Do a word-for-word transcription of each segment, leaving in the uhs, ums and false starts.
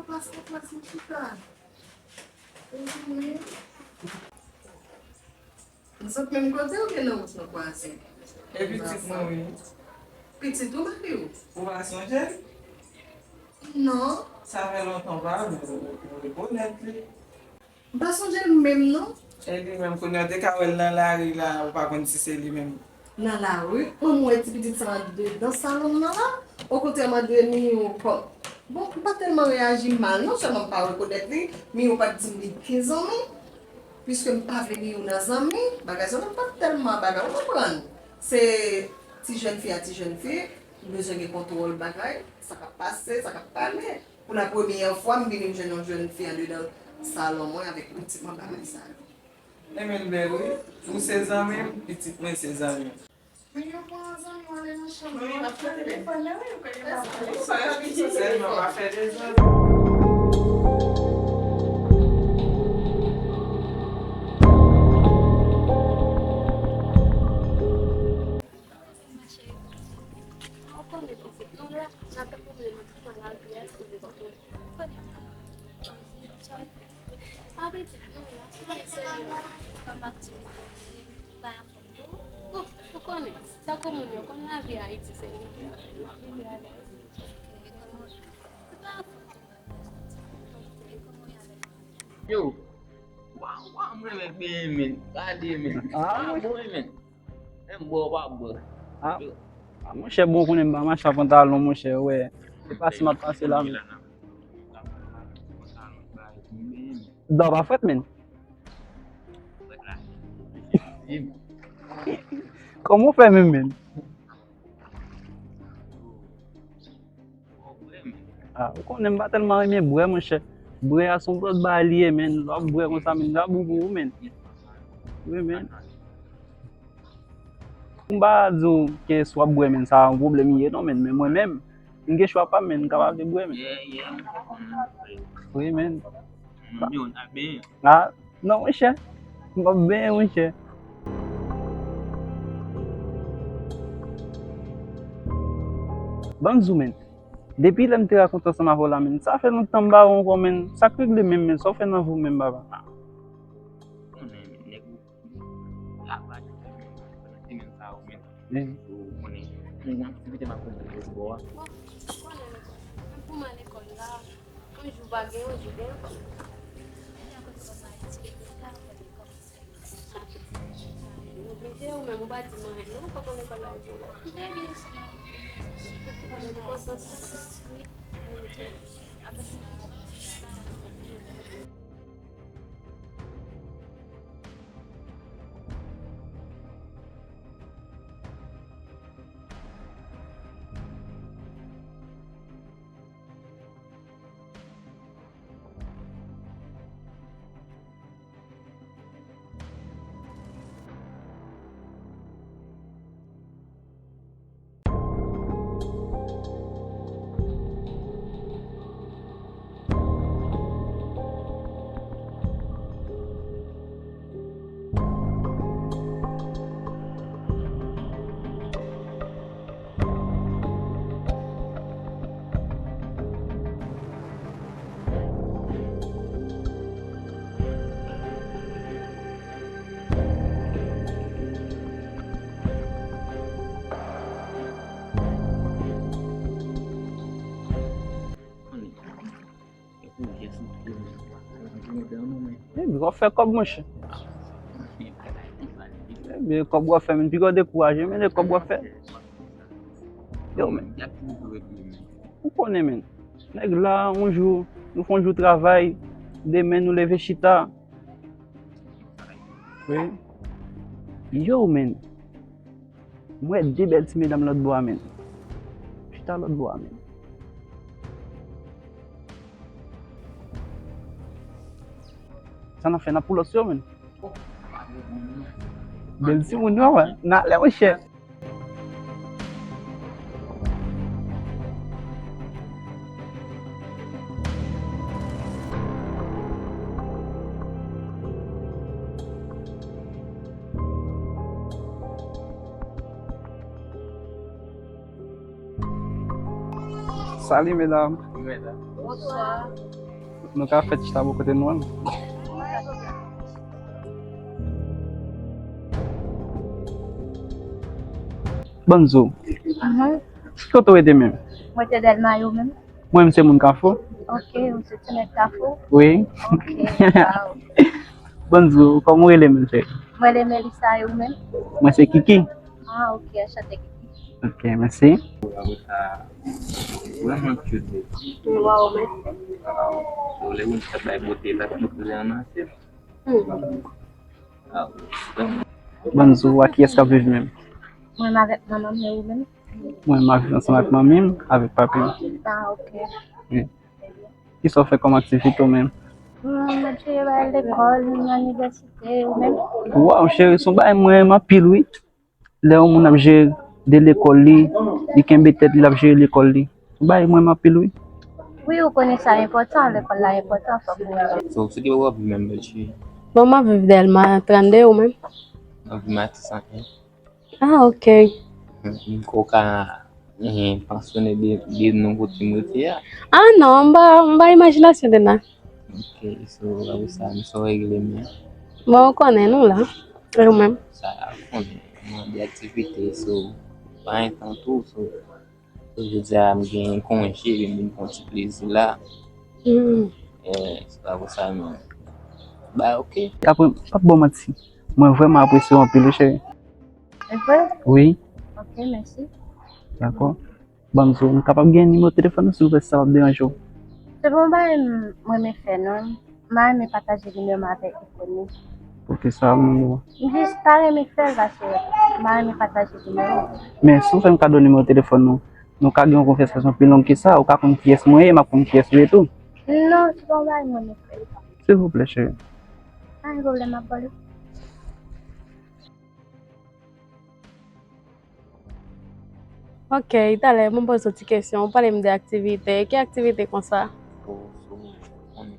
Pase, pase, chita. Ou vini? Nou sot menm kote oubyen nan wout nou kwaze? E pitit mwen, wi. Pitit ou, mari w? Ou pa sonje l? Non. Sa fè lontan w pa wè l, ou rekonèt li. M pa sonje l menm, non. E li menm, kounye a, w te ka wè l nan lari la, ou pa konn si se li menm. Nan lari, mwen, m wè ti pitit sa andedan salon m nan la. Okontrè, m ap mande Miyou kòb. Bon, m pa tèlman reyaji mal, non, sèlman m pa rekonèt li. Miyou pa t di m li gen zanmi. Piske m pa vle Miyou nan zanmi, bagay sa yo pa t tèlman bagay, ou konprann? Se ti jèn fi a ti jèn fi, m bezwen gen kontwòl bagay, sa k ap pase, sa k ap pale. Pou la premyè fwa, m vini m jwenn yon jèn fi andedan salon mwen avèk pitit mwen bagay sa yo. Enben l bèl wi. Ou se zanmi m, pitit mwen se zanmi m. Men yo pran zanmi w ale nan chanm nan. Wi, m ap pran telefòn nan, wi, ou konnen m ap pran. Sèlman pa fè dezòd. Ou konnen, tankou moun yo konn lavi Ayiti se li. Yo, wa, wa, mwen renmen benyen, men. Gade, men. Ah, bon, men. Menm bò w pa bò. Ah, ah, monchè, bon, konnen m pa mache a pantalon, monchè, wè. Se pase m ap pase la, men. Dò pa frèt, men. Kòman w fè menm, men? Ah, ou konnen m pa tèlman renmen bwè, monchè. Bwè a se yon lòt bagay li ye, men. Lè w ap bwè konsa, men, li pa bon pou ou, men. Wi, men. M pa di w ke si w ap bwè, men, sa yon pwoblèm li ye, non, men. Men mwen menm, m gen chwa pa m, men, m kapab de bwè, men. Wi, men. Ah, non, monchè. M p ap benyen, monchè. Ban m di w, men. Depi lè m te rakonte ansanm avè w la, men, sa fè lontan m pa wè w ankò, men. Sa k regle menm, men? Sa w fè nan vi w menm, papa? Konnen, men, nèg ou la pa di, men, pandan semèn sa yo, men. Ou konnen, men, gen aktivite m ap fè nan lòt bò a. Bon, ou konnen, men, pou m al lekòl la, yon jou pa gen, yon jou gen. Ou oblije, ou menm, ou pa di m anyen, non, ou pa konn lekòl la jwe. Trè byen. Ou konn konsantre. Ebyen, w ap fè kòb, monchè. Ebyen, kòb w ap fè, men, piga w dekouraje, men, e kòb w ap fè. Yo, men. Ou konnen, men. Nèg la, yon jou, nou fè yon jou travay, demen, nou leve chita. Wi. Yo, men. M wè de bèl ti medam lòt bò a, men. Chita lòt bò a, men. Sa n ap fè, n ap pou lòt yo, men. Bèl timoun yo, wè. N ale, monchè. Salut, medam. Bonswa. Nou ka fè ti chita bò kote nou an? Bonjou. Mhm. Kote w rete menm? Mwen te Dèlma, ou menm? Mwen, m se moun Kafou. Ok, ou se ti nèg Kafou? Wi. Ok, wow. Bonjou, kòman w rele menm, cheri? Mwen rele Melissa, e ou menm? Mwen se Kiki. Ah, ok, anchante, Kiki. Ok, mèsi. Bravo, sa vrèman cute, baby. Wow, mèsi. Wow. So, lè moun ap bay bote la, tout moun an anse. Hmm. Wow. Bonjou, a kiyès k ap viv menm? Mwen avèk manman m, e ou menm? Mwen, m ap viv ansanm ak manmi m, avèk papi m. Ah, ok. Wi. Kisa w fè kòm aktivite w menm? Mwen, m ap jere bagay lekòl, anivèsite, ou menm? Waw, cheri, se yon bagay mwen renmen anpil, wi. Lè yon moun ap jere de lekòl li, li kenbe tèt li, l ap jere lekòl li. Se yon bagay mwen renmen anpil, wi. Wi, ou konnen sa enpòtan, lekòl la enpòtan, fòk ou jere. So, se ki bò w ap viv menm, bèl cheri? Bon, m ap viv Dèlma trannde, ou menm? M ap viv Matisan en. Ah, ok. M ko ka, eh, pansyone de, de non kote m rete a. Ah, non, m pa, m pa imajinasyon de nan. Ok, so, apre sa, m so regle men. Bon, ou konnen nou la. E ou menm? Sa, ou konnen, mwen de aktivite, so, pa gen tan tou, so, so, jodi a, m gen konje, m vin pran ti plezi la. Hmm. Eh, se pa pou sa, non. Ba, ok. Apre, m p ap ba w manti. Mwen vrèman apresye w anpil, wi, cheri. E vre? Wi. Ok, mèsi. Dakò. Ban m di w, m kapab gen nimewo telefòn ou, silvouplè, si sa p ap deranje w? Se pa yon bagay m, m renmen fè, non. M pa renmen pataje nimewo m avèk enkoni. Poukisa, m renmen w? M jis pa renmen fè l, paske m pa renmen pataje nimewo. Men, si w fè m kado nimewo telefòn ou, nou ka gen yon konvèsasyon pi long ke sa, ou ka konn kiyès mwen ye, m ap konn kiyès ou ye tou. Non, se pa yon bagay m renmen fè. Silvouplè, cheri. Pa gen pwoblèm, m ap ba w li. Ok, talè, mwen poze w ti kesyon. Ou pale m de aktivite. Ki aktivite konsa? So, so, konnen,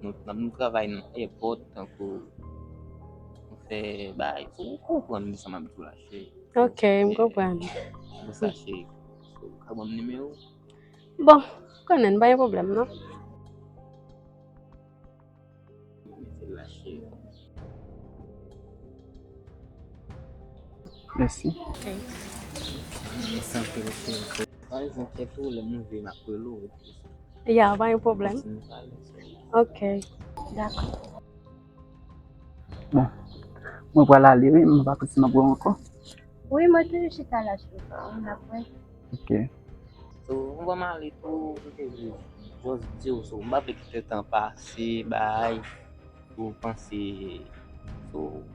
nou, nou, nou travay nan airport, tankou nou fè bagay. So, ou konprann sa m ap di w la, cheri. Ok, m konprann. Bon, sa, cheri. So, ou ka ban m nimewo? Bon, konnen, pa gen pwoblèm, non. Mete l la, cheri. Mèsi. Ok. Mèsi anpil, cheri. Pa enkyete w, lè m rive, m ap rele w epi. Ya, pa gen pwoblèm. Si nou pale, cheri. Ok. Dakò. Bon, mwen pral ale, wi, m pa konn si m ap wè w ankò. Wi, mwen toujou chita la sou ou, n ap wè. Ok. So, mwen vrèman ale tou, m te vle just di w, so, m pa vle kite tan pase, bay, pou w panse, so, ou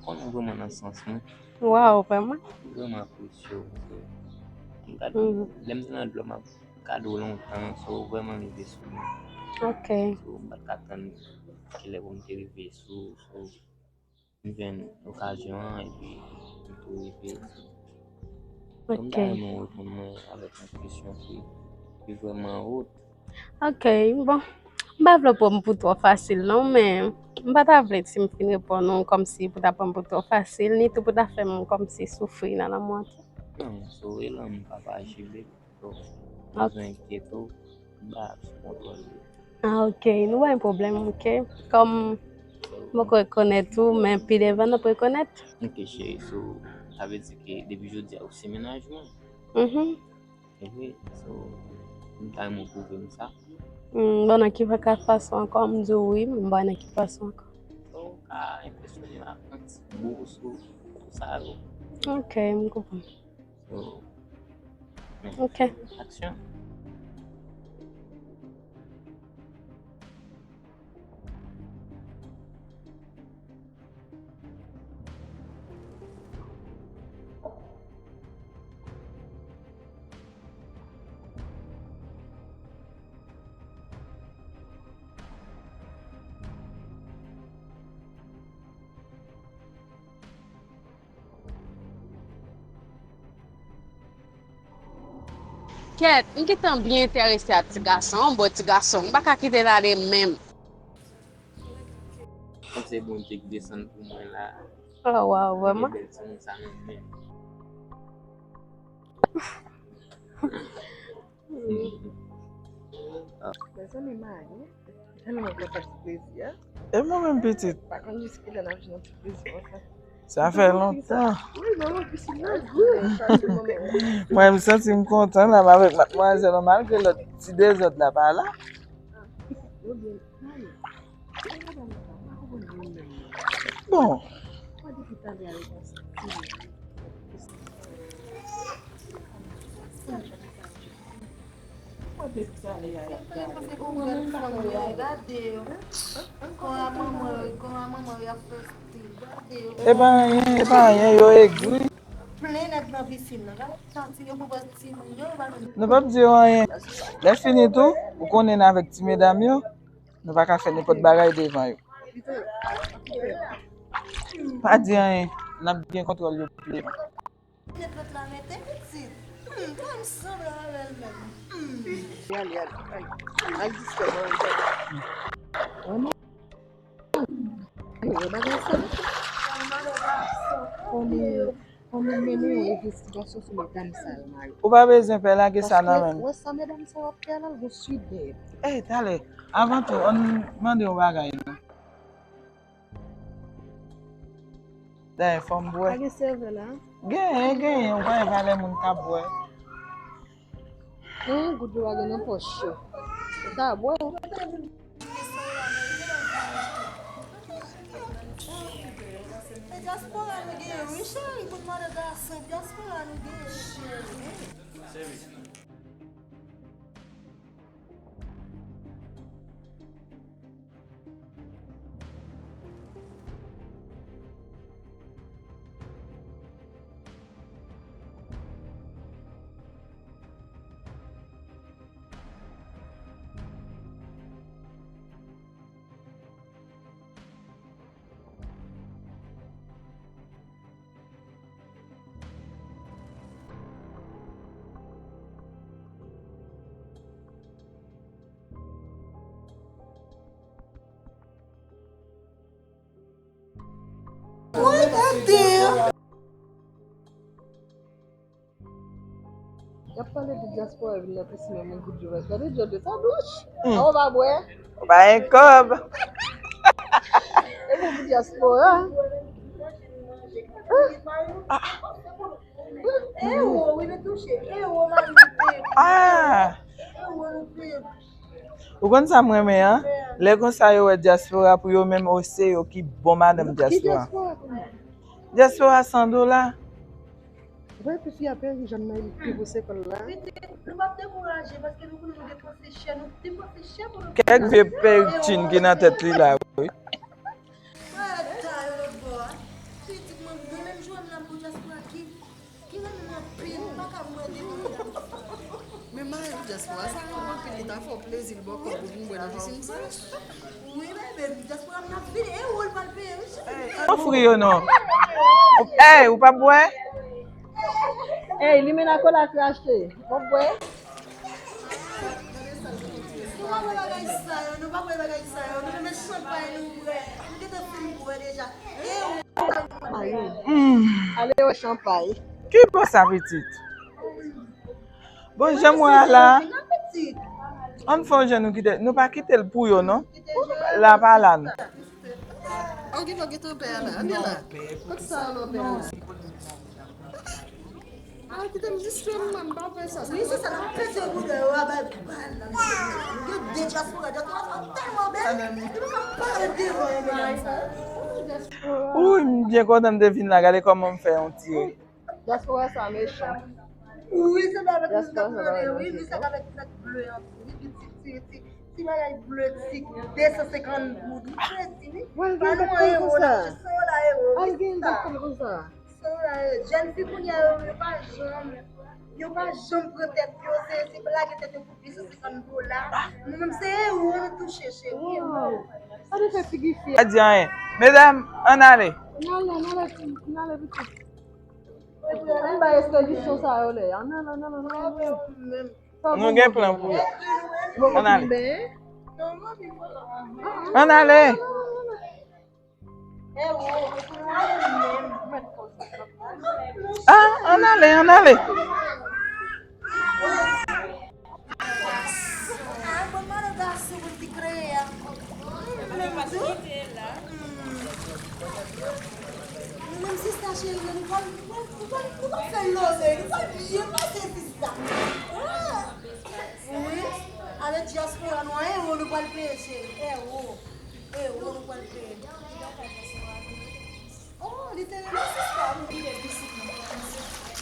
konnen m vrèman nan sans mwen. Waw, vrèman? M vrèman apresye w, so, m gad, lè m te nan dlo, m ap gade w lontan, so, ou vrèman rive sou mwen. Ok. So, m pa t ka tann kilè pou m te rive sou, so, m jwenn okazyon an, epi m tou rive. Donk, m ta renmen w reponn mwen avèk yon kesyon ki, ki vrèman wot. Ok, bon. M pa vle pran m pou twò fasil, non, men m pa ta vle si m fin reponn ou kòmsi pou ta pran m pou twò fasil, ni tou pou ta fè m kòmsi soufri nan lanmou an tou. Non, so, e lan m pa pa aji, baby. So, pa bezwen enkyete w, m ba sou kontwòl li. Ah, ok. Nou pa gen pwoblèm, ok. Kòm m poko rekonèt ou, men pi devan n ap rekonèt. Ok, cheri, so, sa vle di ke depi jodi a, ou se mennaj mwen? Mhm. E vre, so, m ta renmen w pwouve m sa. Hmm, bon, nan ki fason ankò? M di w wi, m pa nan ki fason ankò. So, ou ka enpresyone m ak yon ti mo sou, sou sa yo. Ok, m konprann. So, men, ok. Aksyon. Kèt, m gentan byen enterese a ti gason an, bon ti gason, m pa ka kite l ale menm. Kòm se Bondye ki desann pou mwen la. Oh, waw, vrèman? Bèl timoun sa menm, menm. Mezanmi, Mari, tèlman kontan pou plezi a. E mwen menm pitit. Pa konn jiskilè n ap jwenn yon ti plezi konsa. Sa fè lontan. Wi, manman, pisin nan gou. Mwen, m santi m kontan la, m avèk madmwazèl, malgre lòt ti dezòd la pa la. Bon. E pa anyen, e pa anyen, yo egri. Nou p ap di yo anyen. Lè fini tou, ou konnen n avèk ti medam yo, nou pa ka fè nenpòt bagay devan yo. Pa di anyen, n ap gen kontwòl yo pi devan. Met lòt la mete pitit. Hmm, pa m sanble avè l menm. Hmm. Ale, ale, ale. Al diskè mwen. Ayo, bagay sa. Fò nou, fò nou mennen yon envestigasyon sou medam sa yo, Mari. Ou pa bezwen pè, lage sa nan men m. Paske, wè sa medam sa yo ap fè a la, l gon swi dèyè. Ey, talè. Avan tou, ann mande yon bagay, non. Dayè, fò m bwè. Pa gen sèvè la? Genyen, genyen. Ou pa wè valè moun k ap bwè? Yon goud yo pa gen nan pòch yo. Ou ta bwè. E dyaspora nou genyen, wi, cheri. Pou n mande gason, dyaspora nou genyen, cheri. Woy, gade! Y ap pale de dyaspora vin nan piscine, moun goud yo vèt. Gade djòl yo, sa douch. Hmm. An, ou pa bwè? Ou pa gen kòb. E pou, pou dyaspora. Ah. Ewo, wi, nou touche. Ewo, mari, nou peye. Ah. Ewo, nou peye. Ou konn sa m renmen an? Lè konsa yo wè dyaspora pou yo menm, o, se yo ki bon madanm dyaspora. Ki dyaspora kòman? Dyaspora san dola. Ou pa wè fi a pè ri jan nan li pi pou sekòl la. Nou p ap dekouraje paske nou konnen nou depanse chè, nou depanse chè pou nou. Kèk vye pèrik tchin ki nan tèt li la, wi. Mwen ta yo lòt bò a. Pitit mwen, mwen menm jwenn la pou dyaspora ki, ki renmen mwen anpil, m pa ka bwè devan medam. Men mari dyaspora sa renmen anpil, li ta fè w plezi, li ba w kòb pou vin bwè nan pisin sa. Wi, bebe, dyaspora m ap vini, e ou l pral peye, wi, cheri. Pa ofri yo non. Ey, ou p ap bwè? Ey, limen ak kola krache. W ap bwè? Nou pa bwè bagay sa yo, nou pa bwè bagay sa yo. Nou renmen chanpay nou bwè. Nou gentan fin bwè deja. E ou? Ale wè chanpay. Ki bò sa, pitit? Bon, jan m wè a la, ann fè yon jan nou kite, nou pa kite l pou yo, non. La pa la, non. An, gen lò gentan pè a la, an gen la. Kot sa, lò pè a la? A, kite m distrè m, mwen, m pa fè sa. Wi, se sa, n ap pete boudè yo, a bay bal nan misye. Yo de dyaspora, dyaspora sa tèlman bèl. Yo pa ka pale devan yo, mesye. Wi, m byen kontan m te vin la. Gade kòman m fè yon ti. Dyaspora sa mechan. Wi, se pa avèk moun k ap mande, wi, men se avèk nèg ble an tou, wi, ki ti, ti, ti, ti bagay ble, ti de san senkant goud, wi, kredi, wi. Pa nou an ewo, n ap jis san dola ewo, wi, sista. San dola ewo. Jèn fi kounye a yo, yo pa janm, yo pa janm pran tèt yo, se, se lage tèt yo pou de san senkant dola. Nou menm, se ewo nou touche, cheri, ewo. Sa te fè figi fi a. Pa di anyen. Medam, ann ale. Ann ale, ann ale, ann ale, pitit. Ann bay espedisyon sa yo lè. Ann ale, ann ale, ann ale. Nou gen plan pou yo. Ann ale. Ann ale. Ah, ann ale, ann ale. Cheri, nou pral, nou pral, nou pral, nou pral fè lòlèy, nou pral byen pase fista. Ah! Wi, avèk dyaspora nou a ewo nou pral peye, cheri. Ewo, ewo nou pral peye. Oh, li te renmen sista, wi.